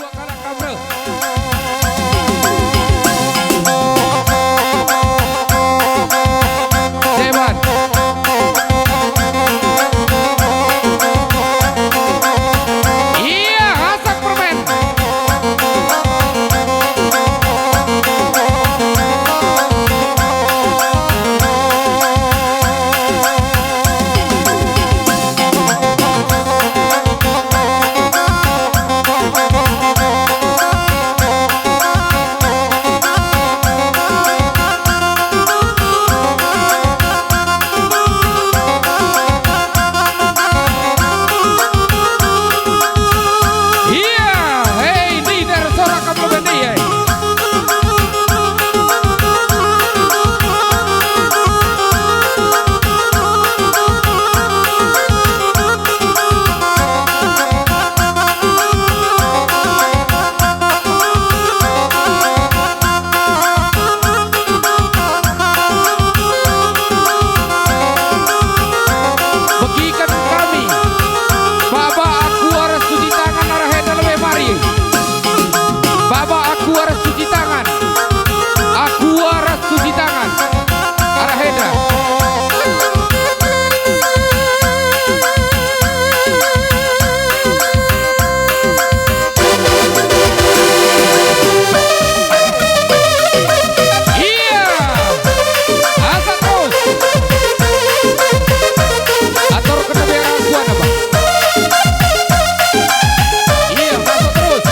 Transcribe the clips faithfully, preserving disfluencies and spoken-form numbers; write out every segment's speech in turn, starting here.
Dua kalak kam reh. Seban. Ia, asak permen. Ia, hei, ndai sora kam lebe ndai, hei. Begiken kami, Baba, aku arah cuci tangan arah enda lebe mari. Baba, aku arah cuci tangan. Aku arah cuci tangan. Arah enda. Ia. Asa terus. Atur kena biar aku ada, Bang. Ia, asa terus.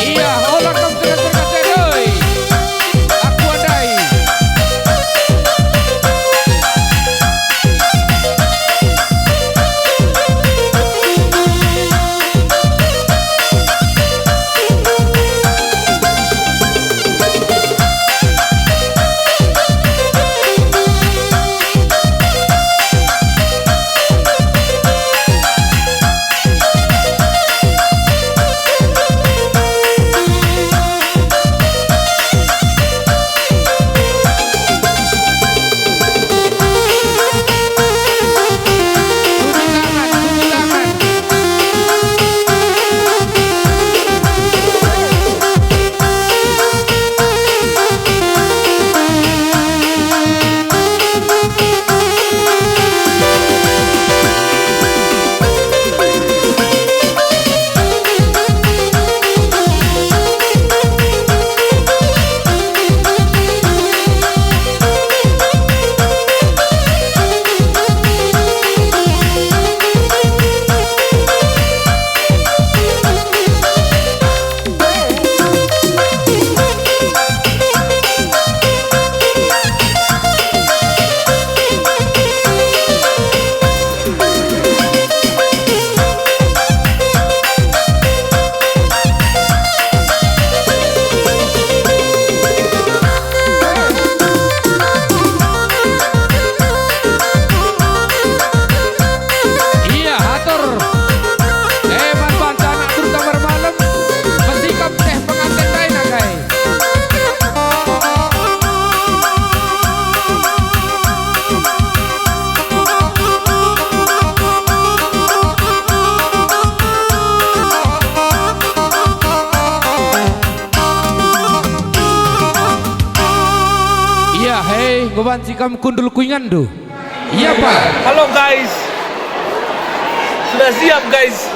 Ia, ola kam kena terkacai, doi. Aku adai. Ia, atur. Eh, man banca anak Durga Mermalem, mesti kam teh pengantin ndai nangkai. Ia, hei, enggo banci kam kundul ku inganndu. Ia, Pa. Halo, guys. Sudah siap, guys.